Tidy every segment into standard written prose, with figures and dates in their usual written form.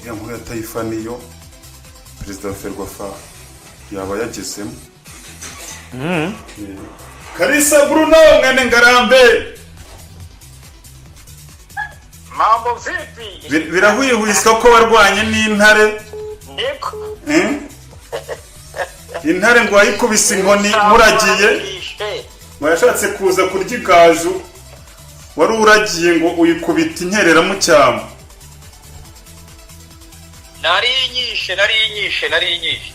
Iriya nkuru ya Taifa niyo perezida wa Ferwafa yaba yagezemo. Kalisa Bruno mwene Ngarambe. Mambo vipi? Birahwihwiswa ko warwanye n'intare. Niko. Eh? Intare ngo wayikubise inkoni muragiye, ngo yashatse kuza kurya igaju wari uragiye, ngo uyikubita inkerera mu cyamo. Nari nyishe, nari nyishe, nari nyishe.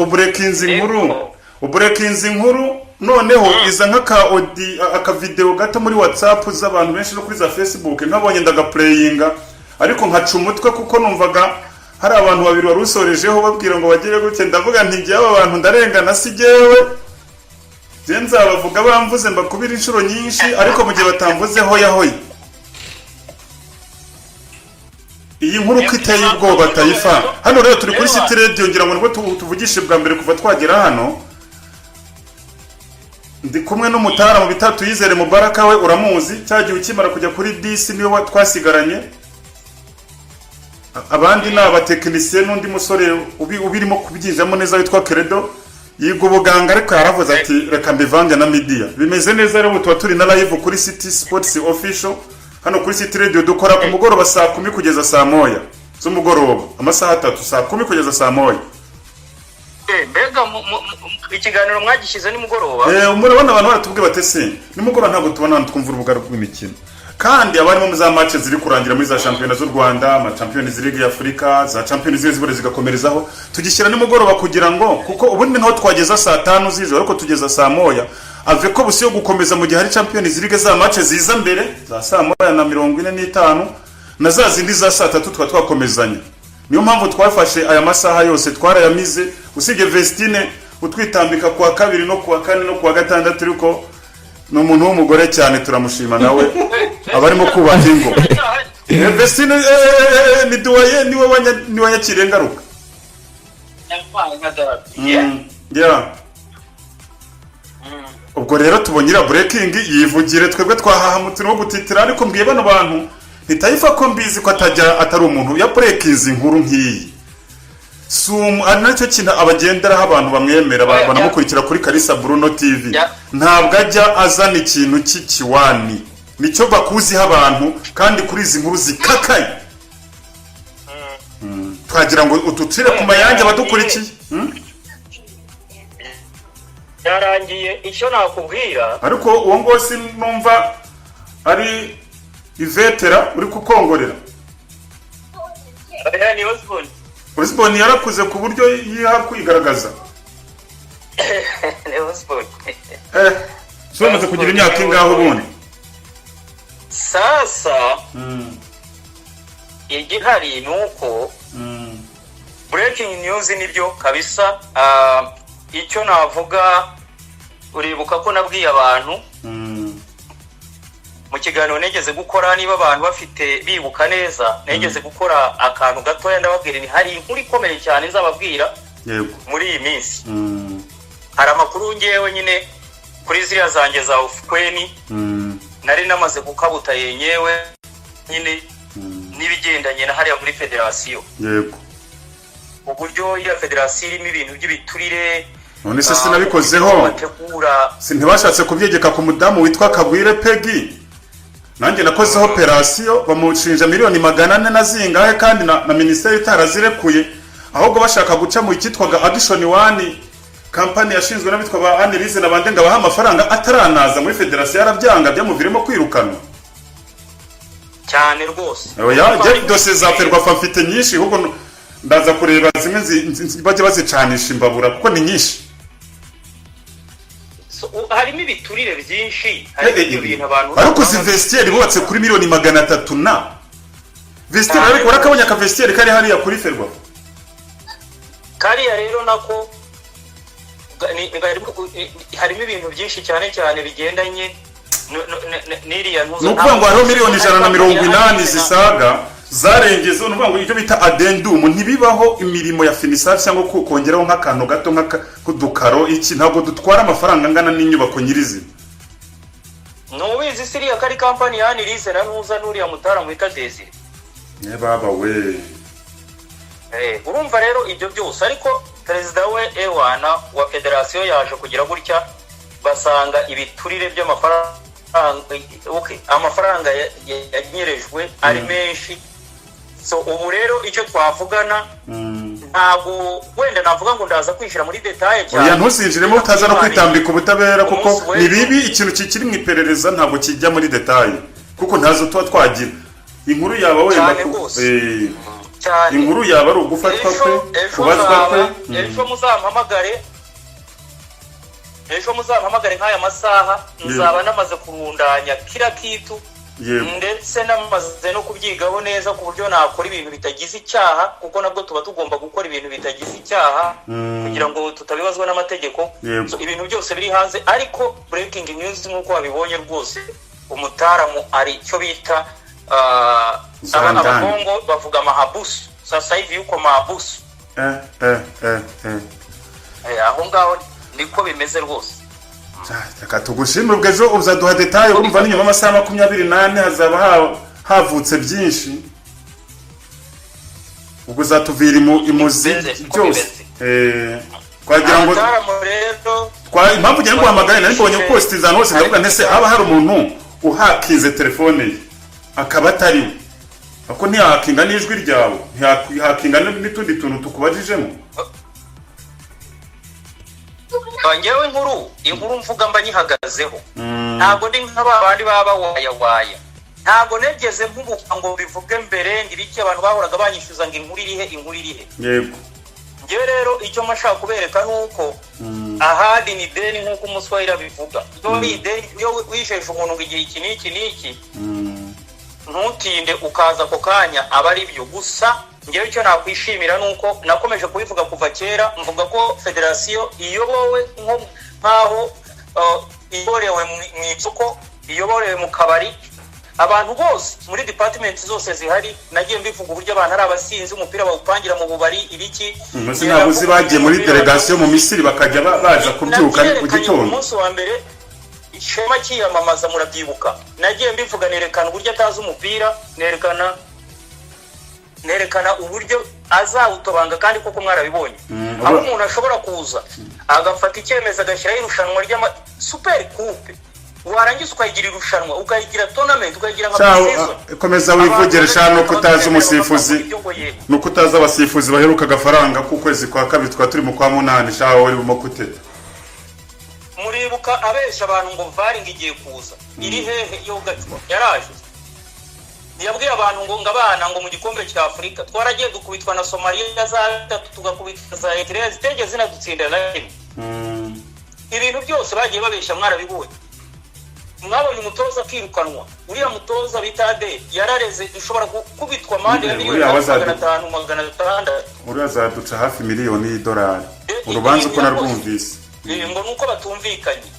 Uburekinze inkuru, uburekinze inkuru, noneho iza nk'aka audio, akavideo gato muri WhatsApp z'abantu benshi no kuri za Facebook. Nkabonye ndagapureyinga, ariko nkaca umutwe kuko numvaga hari abantu babiri wari usorejeho babwira ngo bagire gutya. Ndavuga nti: "Njyewe aba bantu ndarengana, si jyewe, njye nzabavuga bamvuze, mbakubira inshuro nyinshi, ariko mu gihe batamvuze hoya hoya." Iyi nkuru ko iteye ubwoba, Taifa? Hano rero turi kuri City Radio, ngira ngo nibwo tuvugishe bwa mbere kuva twagera hano. Ndi kumwe n'umutara mu bitatu yizere Mubaraka, we uramuzi, cya gihe ukimara kujya kuri disi niwe twasigaranye. Abandi ni abatekinisiye n'undi musore ubirimo kubyinjiramo neza witwa Credo, yiga ubuganga ariko yaravuze ati: "Reka mbivange na media." Bimeze neza rero, ubu tuba turi na live kuri City Sports Official hano kuri City Radio. Dukora ku mugoroba saa 10 kugeza saa 1 z'umugoroba, amasaha 3, saa 10 kugeza saa 1. Mbega ikiganiro mwagishyize nimugoroba? Murabona abantu baratubwiye bati: "Se nimugoroba ntabwo tubona ahantu twumva urubuga rw'imikino, kandi abarimo mu za match ziri kurangira muri za shampiyona z'u Rwanda, ama Champions League ya Afurika, za Champions League zibure zigakomerezaho, tugishyira nimugoroba kugira ngo, kuko ubundi nkaho twageza saa 5 z'ijoro, ariko tugeza saa 1 avec option yo gukomeza mu gihe hari Champions League, za match ziza mbere za saa 1:45 na za zindi za saa 3 tuba twakomezanya." Niyo mpamvu twafashe aya masaha yose twarayamize, usibye Vestine utwitambika kuwa kabiri no kuwa kane no kuwa gatandatu, ariko ni umuntu w'umugore cyane, turamushima, nawe aba arimo kubaka ingo. Vestine ni duwaye, niwe niwe wanyakiriye ngaruka. Yeah. Ubwo rero tubonye iriya breaking, yivugire, twebwe twahahamutse no gutitira. Ariko mbwiye bano bantu ntitayifa ko mbizi ko atajya atari umuntu ya breakinze inkuru nk'iyi, si ari nacyo kintu abagenderaho, abantu bamwemera banamukurikira kuri Kalisa Bruno TV. Ntabwo ajya azana ikintu cy'ikiwani, nicyo bakuziho abantu, kandi kuri izi nkuru zikakaye twagira ngo utucire ku mayange abadukurikiye. Byarangiye, icyo nakubwira. Ariko uwo nguwo sinumva ari Ivetera uri kukongorera? Oya, ni Osborne. Osborne yarakuze ku buryo yiha kwigaragaza. Ni Osborne. So bamaze kugira imyaka ingaho ubundi? Sasa igihari ni uko breaking news nibyo kabisa. Icyo navuga, uribuka ko nabwiye abantu mu kiganiro nigeze gukora, niba abantu bafite bibuka neza, nigeze gukora akantu gatoya ndababwira ni hari inkuru ikomeye cyane nzababwira muri iyi minsi. Hari amakuru ngewe nyine kuri ziriya zanjye za ufukweni nari namaze gukabuta yenyewe nyine n'ibigendanye na hariya muri federasiyo, uburyo iriya federasiyo irimo ibintu by'ibiturire. None se sinabikozeho? Bategura. Si ntibashatse kubyegeka ku mudamu witwa Kagwire Pegi? Nanjye nakozeho operasiyo, bamushinja miliyoni 400 na zingahe, kandi na minisiteri itarazirekuye, ahubwo bashaka guca mu cyitwaga Action One, kampani yashinzwe n'abitwa ba Annelise na bande, ngo abahe amafaranga ataranaza muri federasiyo, yarabyanga, byamuvirimo kwirukanwa. Cyane rwose. Oya, njye dosiye za Ferwafa mfite nyinshi, ahubwo ndaza kureba zimwe bajya bazicanisha imbabura kuko ni nyinshi. So, harimo ibiturire byinshi, harimo ibyo bintu abantu Ariko izi vestiaire bubatse kuri miliyoni 300 na vestiaire, ariko warakabonye aka vestiaire kari hariya kuri Ferwafa? Kariya rero nako harimo ibintu byinshi cyane cyane bigendanye n'iriya ntuzo. Ni ukuvuga ngo hariho miliyoni 180 zisaga zarengeze, ni ukuvuga ngo ibyo bita addendum ntibibaho. Imirimo ya finissage cyangwa kongeraho nk'akantu gato nk'udukaro iki, ntabwo dutwara amafaranga angana n'inyubako nyirizina. Ntubizi se iriya kari kampani ya Annelise na ntuza n'uriya mutara wita Desire? Ne baba we. Urumva rero ibyo byose, ariko perezida we ewana wa federasiyo yaje kugira gutya, basanga ibiturire by'amafaranga, okay, amafaranga yanyerejwe ari menshi. So ubu rero icyo twavugana, ntabwo wenda navuga ngo ndaza kwinjira muri détails cyane. Oya, ntuzinjiremo, utaza no kwitambika ubutabera, kuko Umunsi ni w'ejo. bibi. Ikintu kikiri mu iperereza ntabwo kijya muri détails, kuko ntazo tuba twagira. Inkuru yaba wenda Cyane rwose. Cyane. Inkuru yaba ari ugufatwa Ejo kwe, ejo kubazwa kwe. Ejo muzampamagare, ejo muzampamagare nk'aya masaha, nzaba namaze kurundanya kila kitu, ndetse namaze no kubyigaho neza ku buryo nakora ibintu bitagize icyaha, kuko nabwo tuba tugomba gukora ibintu bitagize icyaha kugira ngo tutabibazwa n'amategeko. So, ibintu byose biri hanze, ariko breaking news nk'uko wabibonye rwose, umutaramu ari icyo bita Zandani. Abakongo bavuga mahabusu, sasa hivi yuko mahabusu. Aho ngaho niko bimeze rwose. Reka tugushimire. Ubwo ejo uzaduha détails. Urumva n'inyuma y'amasaha 24 hazaba havutse byinshi, ubwo uzatuvira imuzi Bimeze, uko byose. bimeze. Twagira ngo Abataramu rero impamvu ngira ngo uhamagare, nari mbonye postinze ahantu hose, ndavuga ndetse haba hari umuntu uhakinze telefone ye akaba atari we, ako ntiyahakinga n'ijwi ryawe, ntiyahakinga n'utundi tuntu tukubajijemo. Ngewe inkuru mvuga mba nyihagazeho. Ntabwo ndi nka ba bandi baba bawayawaya. Ntabwo negeze nkubuka ngo bivuge mbere ngo ibiki. Abantu bahoraga banyishyuza ngo inkuru irihe, inkuru irihe? Ngewe rero icyo mashaka kubereka ni uko ahadi ni deni, nk'uko umuswahili abivuga. Iyo ideni, iyo wisheje umuntu ngo igihe iki n'iki n'iki, ntutinde ukaza ako kanya, aba ari byo gusa. Ngewe icyo nakwishimira ni uko nakomeje kubivuga kuva kera, mvuga ko federasiyo iyobowe nk'aho iyoborewe mu isoko, iyoborewe mu kabari. Abantu bose muri department zose zihari, nagiye mbivuga uburyo abantu ari abasinzi, umupira bawupangira mu bubari, ibiki. Umunsi ntabwo uzi bagiye muri delegasiyo mu Misiri, bakajya baza kubyuka mu Nabyerekanye ku gitondo. munsi wa mbere Ishema cyiyamamaza, murabyibuka. Nagiye mbivuga, nerekana uburyo atazi umupira, nerekana uburyo azawutobanga, kandi koko mwarabibonye, aho umuntu ashobora kuza agafata icyemezo, agashyiraho irushanwa ry'ama super coupe, warangiza ukayigira irushanwa, ukayigira tournament, ukayigira nka Cyaho, pre-season. Komeza wivugire sha. Nuko utazi umusifuzi, nuko utazi abasifuzi baheruka agafaranga k'ukwezi kwa kabiri, twaba turi mu kwa munani sha, wowe urimo kuteta. Muribuka abesha abantu ngo VAR ngo igiye kuza, iri hehe? Yo gacwa yaraje. Yabwiye abantu ngo abana ngo mu gikombe cya Afurika twaragiye dukubitwa na Somaliya za tatu, tugakubitwa za Eritrea zitegeze zinadutsinda na rimwe. Ibintu byose bagiye babeshya mwarabibonye. Mwabonye umutoza akirukanwa, uriya mutoza bita Ade yarareze, dushobora gukubitwa amande ya miliyoni Uriya hafi 500, 600. Uriya azaduca hafi miliyoni y'idolari, urubanza uko narwumvise. Ngo ni uko batumvikanye.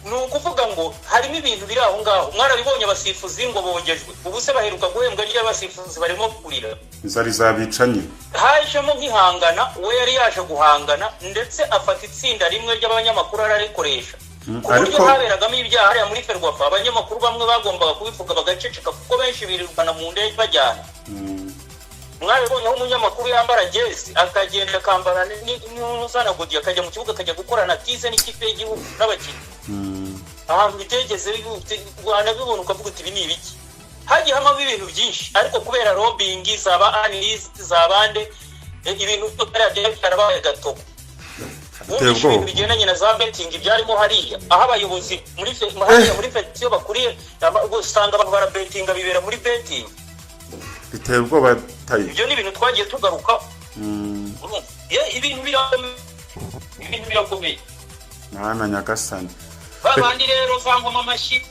Ni ukuvuga ngo harimo ibintu biri aho ngaho. Mwarabibonye, abasifuzi ngo bongejwe, ubu se baheruka guhembwa ry'abasifuzi barimo kurira. Inzara izabica nyine. Hajemo nk'ihangana, we yari yaje guhangana, ndetse afata itsinda rimwe ry'abanyamakuru ararikoresha ku buryo haberagamo ibyaha hariya muri FERWAFA. Abanyamakuru bamwe bagombaga kubivuga bagaceceka, kuko benshi birirwana mu ndege bajyana. Mwabibonye aho umunyamakuru yambara jezi, akagenda akambara n'uzanagodiye, akajya mu kibuga, akajya gukorana tize n'ikipe y'igihugu n'abakinnyi, ahantu bitegeze wanabibona ukavuga uti: "Ibi ni ibiki?" Hagiye habamo ibintu byinshi, ariko kubera lobbying zaba anilizi za bande, ibintu byose byari byarabaye gatogo. Biteye Wumvishe ubwoba. ibintu bigendanye na za betting byarimo hariya, aho abayobozi muri hariya muri federasiyo bakuriye, usanga abantu barabetinga, bibera muri betting. Biteye ubwoba tayi. Ibyo ni ibintu twagiye tugarukaho. Urumva? Ye, ibintu birakomeye, ibintu birakomeye. Mwana nyagasani. Ba bandi rero za ngoma amashyi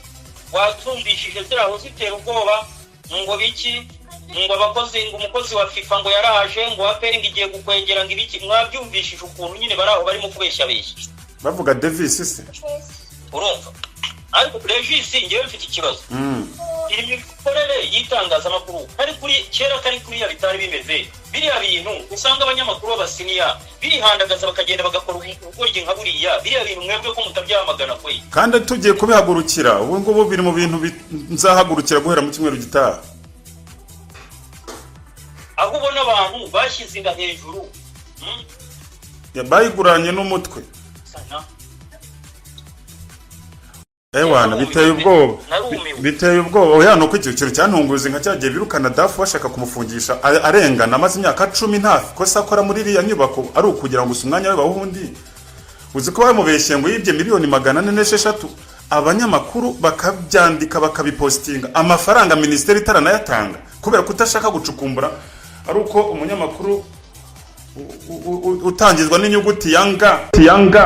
wazumvishije ziraho zitera ubwoba ngo biki, ngo abakozi, ngo umukozi wa FIFA ngo yaraje, ngo APR ngo igiye gukwegera, ngo ibiki. Mwabyumvishije ukuntu nyine bari aho barimo kubeshyabeshya. Bavuga Davis se? Urumva, ariko Regis, ngewe mfite ikibazo. Iyi mikorere y'itangazamakuru kari kuri kera, kari kuriya bitari bimeze biriya bintu, usanga abanyamakuru b'abasiniya bihandagaza, bakagenda bagakora ubugoryi nka buriya. Biriya bintu mwebwe ko mutabyamagana kwe? Kandi tugiye kubihagurukira ubu ngubu, biri mu bintu nzahagurukira guhera mu cyumweru gitaha. Aho ubona abantu bashyize inda hejuru. Bayiguranye n'umutwe. Sana. Ewana, biteye ubwoba. Narumiwe. Biteye ubwoba. Oya, nuko icyo kintu cyantunguze, nka cyagiye birukana DAF bashaka kumufungisha arengana, amaze imyaka 10 nta kosa akora muri iriya nyubako, ari ukugira ngo gusa umwanya we bawuhe undi. Uzi ko bamubeshye ngo yibye miliyoni 406, abanyamakuru bakabyandika, bakabipostinga, amafaranga minisiteri itaranayatanga, kubera kudashaka gucukumbura, ari uko umunyamakuru utangizwa n'inyuguti ya nga ya nga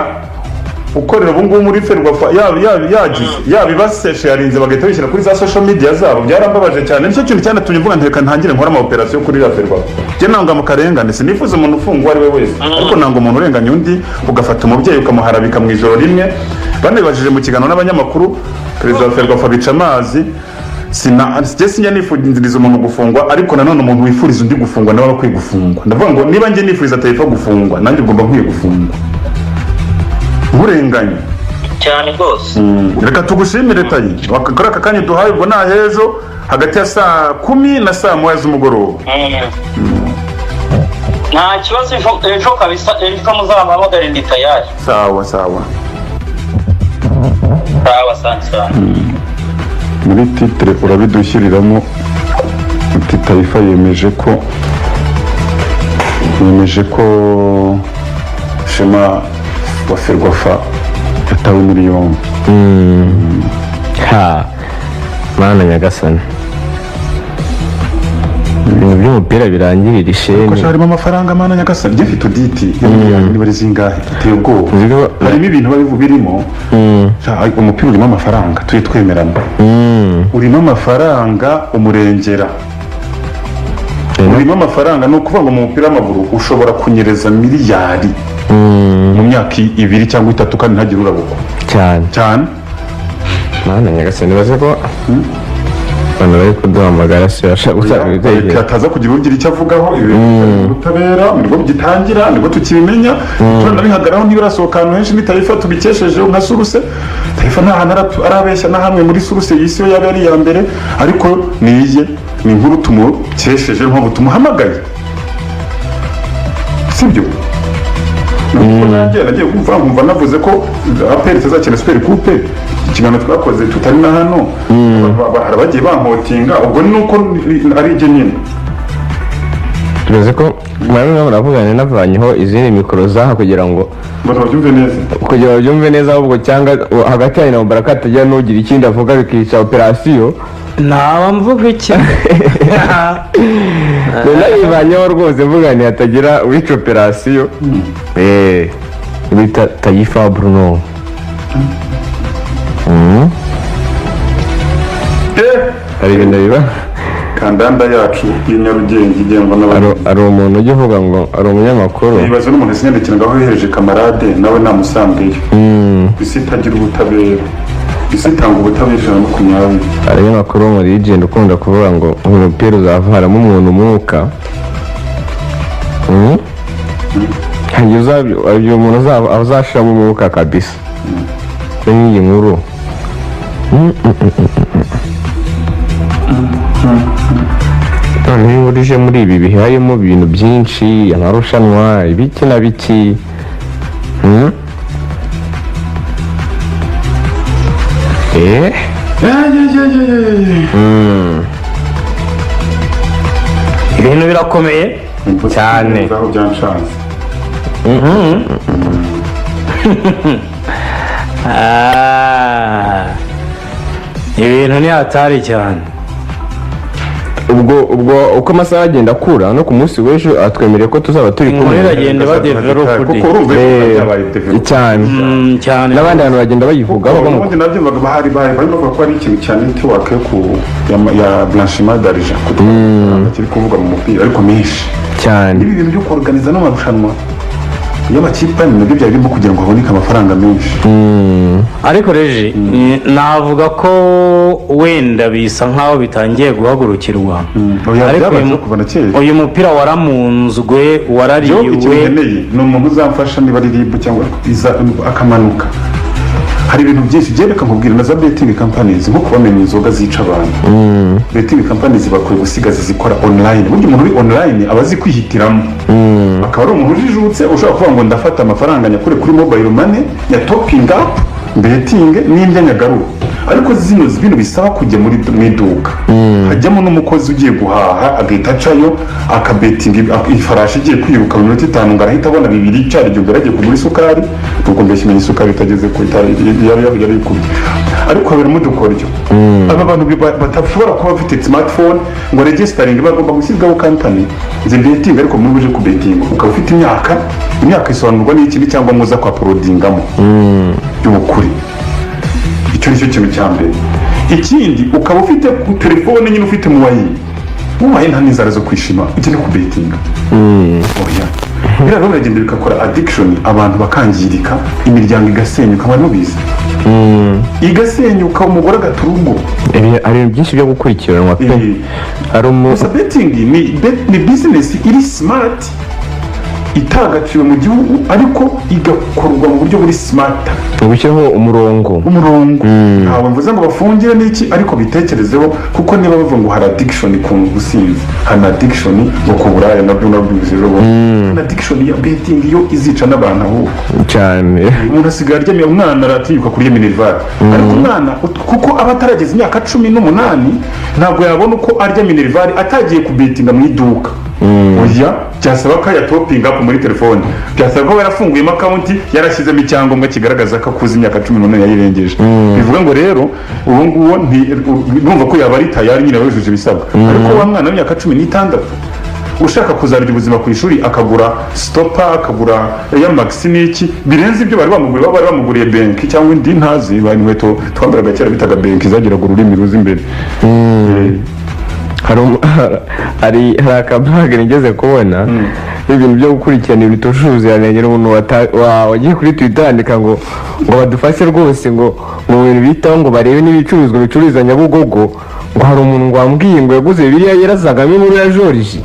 ukorera ubu ngubu muri FERWAFA yagize yabibaseshe, yarinze bagahita bishyira kuri za social media zabo. Byarambabaje cyane. Nicyo kintu cyanatumye mvuga nti: "Reka ntangire nkore ama operation kuri ya FERWAFA." Njye nanga mu karengane, sinifuza umuntu ufungwa uwo ari we wese, ariko nanga umuntu urenganya undi, ugafata umubyeyi ukamuharabika mu ijoro rimwe. Banabibajije mu kiganiro n'abanyamakuru, perezida wa FERWAFA bica amazi. Sina njye sinjya nifuriza umuntu gufungwa, ariko nanone umuntu wifuriza undi gufungwa nawe aba akwiye gufungwa. Ndavuga ngo niba njye nifuriza Taifa gufungwa, nanjye ugomba nkwiye gufungwa nkurenganye. Cyane rwose. Reka tugushimire, Tayi, kuri aka kanya duhaye. Ubwo nta hejo hagati ya saa 10 na saa 1 z'umugoroba. Nta kibazo, ejo, ejo kabisa, ejo muzampamagare, ndi tayari. Sawa sawa. Sawa, asante sana. Muri titre urabidushyiriramo uti: "Taifa yemeje ko Shema wa FERWAFA yatawe muri yombi." Ha Mana nyagasani, ibintu by'umupira birangirira isheni. Ko harimo amafaranga, Mana nyagasani. Njye mfite audit ya miliyoni niba ari zingahe, iteye ubwoba. Harimo ibintu birimo. Sha, umupira urimo amafaranga, tujye twemerana, urimo amafaranga umurengera, urimo amafaranga. Ni ukuvuga ngo mu mupira w'amaguru ushobora kunyereza miliyari mu myaka 2 cyangwa 3 kandi ntagire urabukwa. Cyane. Cyane. Mana nyagasani, baze ko abantu bari kuduhamagara se bashaka gutanga ibitekerezo. Ataza kugira ugira icyo avugaho. Ibi ubutabera nibwo bigitangira, nibwo tukibimenya, turanabihagararaho, ntibirasohoka ahantu henshi. Ni Taifa tubikesheje nka source. Taifa nta hantu arabeshya na hamwe muri source y'isi yo yaba ari iya mbere, ariko ni iye, ni inkuru tumukesheje, mpamvu tumuhamagaye, sibyo? Nuko nanjye nagiye kumva nkumva navuze ko APR itazakina Super Coupe, ikiganiro twakoze tutari na hano, hari abagiye bankotinga. Ubwo ni uko ari ibyo nyine. Tuzi ko mwarimu muravugana, navanyeho izindi mikoro zaha kugira ngo ngo babyumve neza. Kugira ngo babyumve neza ahubwo, cyangwa hagati yanyu na Mubaraka hatagira n'ugira ikindi avuga bikica operation. Naba mvuga iki? Nabivanyeho rwose, mvuga nti hatagira uwica operation. Bita Tayifa Bruno. Hari ibintu biba. Kandanda yacu y'i Nyarugenge igengwa n'abandi. Hari umuntu ujya uvuga ngo ari umunyamakuru. Ibaze n'umuntu sinyandikira ngo aho yohereje kamarade nawe namusangeyo. Isi itagira ubutabera, isi itanga ubutabera 120. Hari umunyamakuru wo muri legend ukunda kuvuga ngo uyu mupira uzavaramo umuntu umwuka. Hari igihe umuntu azashiramo umwuka kabisa kuri iyi nkuru. Noneho inkuru ije muri ibi bihe harimo ibintu byinshi, amarushanwa, ibiki na biki. Ibintu birakomeye. Cyane. Aho byanshanze. Ah, ibintu ni hatari cyane. Ubwo uko amasaha agenda akura, no ku munsi w'ejo atwemereye ko tuzaba turi Inkuru kumwe. iragenda iba developed. Kuko urumva byabaye developed. Cyane. Cyane. N'abandi bantu bagenda bayivugaho. Ubundi nabyumvaga bahari bahari barimo bavuga ko ari ikintu cya network yo ku ya blanchiment d'argent, kuko kiri kuvugwa mu mupira ariko menshi. Cyane. Ibi bintu byo kuorganiza n'amarushanwa y'amakipe ane nabyo byari birimo kugira ngo haboneke amafaranga menshi. Ariko reji navuga ko wenda bisa nkaho bitangiye guhagurukirwa. Oya, Ariko byabayeho uyu kuva na kera. Uyu mupira waramunzwe, Yo, ikintu warariwe. nkeneye ni umuntu uzamfasha, niba ari RIB cyangwa akamanuka. Hari ibintu byinshi byereka nkubwira na za betting companies, nko kubamenya inzoga zica abantu. Betting companies bakwiye gusigaza zikora online. Burya umuntu uri online aba azi kwihitiramo, akaba ari umuntu ujijutse ushobora kuvuga ngo ndafata amafaranga nyakure kuri mobile money ya topping up betting n'indya nyagarura. Ariko zino bino bisaba kujya mu iduka, hajyamo n'umukozi ugiye guhaha, agahita acayo akabetinga ifarashi igiye kwiruka mu minota 5, ngo arahita abona bibiri cyari igihumbi yaragiye kugura isukari. Ubwo mbese imenya isukari itageze ku yari ikubye. Ariko haberamo udukoryo. Aba bantu badashobora kuba bafite smartphone ngo registering, bagomba gushyirwaho company zibetinga. Ariko muri uje kubetinga ukaba ufite imyaka isobanurwa n'iki cyangwa muza kwa porodingamo y'ubukuri. Icyo ni cyo kintu cya mbere. Ikindi, ukaba ufite ku telefone nyine, ufite muwayi muwayi, nta n'inzara zo kwishima ugende kubetinga. Oya, biriya rero biragenda bigakora addiction, abantu bakangirika, imiryango igasenyuka. Abantu mubizi, igasenyuka, umugore agata urugo. Hari ibintu byinshi byo gukurikiranwa pe. Hari umu Gusa betting ni business iri smart itagaciwe mu gihugu, ariko igakorwa mu buryo buri smart. Gushyiraho umurongo. Umurongo. Ntabwo mvuze ngo bafungire n'iki, ariko bitekerezeho, kuko niba bavuga ngo hari addiction ku businzi, hari na addiction ngo ku buraya, nabyo nabyumvise ejo bundi. Hari na addiction ya betting, yo izica n'abantu ahubwo. Cyane. Umuntu asigaye aryamye, umwana aratinyuka kurya minerval, ariko umwana kuko aba atarageza imyaka 18 ntabwo yabona uko arya minerval atagiye kubetinga mu iduka. Oya, byasaba ko yatopinga up muri telefone, byasaba ko yarafunguyemo account, yarashyizemo icyangombwa kigaragaza ko akuze, imyaka 18 yayirengeje. Bivuga ngo rero uwo nguwo numva ko yaba ari tayari nyine, yujuje ibisabwa. Ariko wa mwana w'imyaka 16 ushaka kuzarya ubuzima ku ishuri, akagura stopa, akagura Air Max n'iki birenze ibyo bari bamuguriye, baba bari bamuguriye benki cyangwa indi ntazi, bari inkweto twambaraga kera bitaga benki, zagiraga ururimi ruza imbere. Hari akablage nigeze kubona, ibintu byo gukurikirana ibintu bitujuje ubuziranenge. Umuntu wagiye kuri Twitter yandika ngo badufashe rwose, ngo mu bintu bitaho, ngo barebe n'ibicuruzwa bicururiza Nyabugogo, ngo hari umuntu ngo wambwiye ngo yaguze biriya yarasangamo inkuru ya George.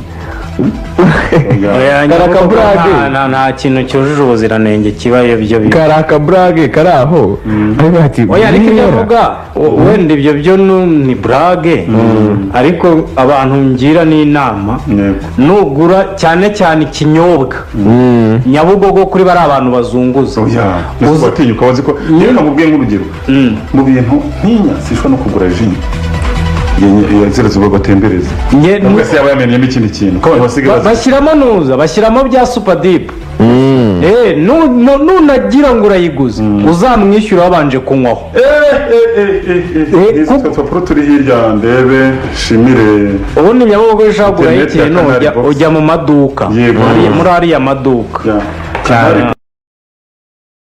Oya, Kari Nyabugogo. akaburage. Nta kintu cyujuje ubuziranenge kibayo ibyo bintu. Kari akaburage kari aho, ariko ati Oya, ariko ibyo "Biriya." avuga wenda ibyo byo ni burage, ariko abantu ngira n'inama, nugura cyane cyane ikinyobwa Nyabugogo kuri bari abantu bazunguza, Oya, watinyuka wazi ko yewe namubwiye nk'urugero, mu bintu ntinya sishwa no kugura jus ziriya ziba batembereza, nubwo se yaba yamenyemo ikindi kintu ko abantu basigaye bazi. Bashyiramo nuza, bashyiramo bya Super Dip. Nunagira ngo urayiguze, uzamwishyura wabanje kunywaho. Izi twe turi hirya ndebe shimire. Ubundi Nyabugogo iyo ushaka kugurayo Internet ya ikintu Canal ujya Box. ujya mu maduka. Yego. Muri ariya maduka. Ya. Cyane.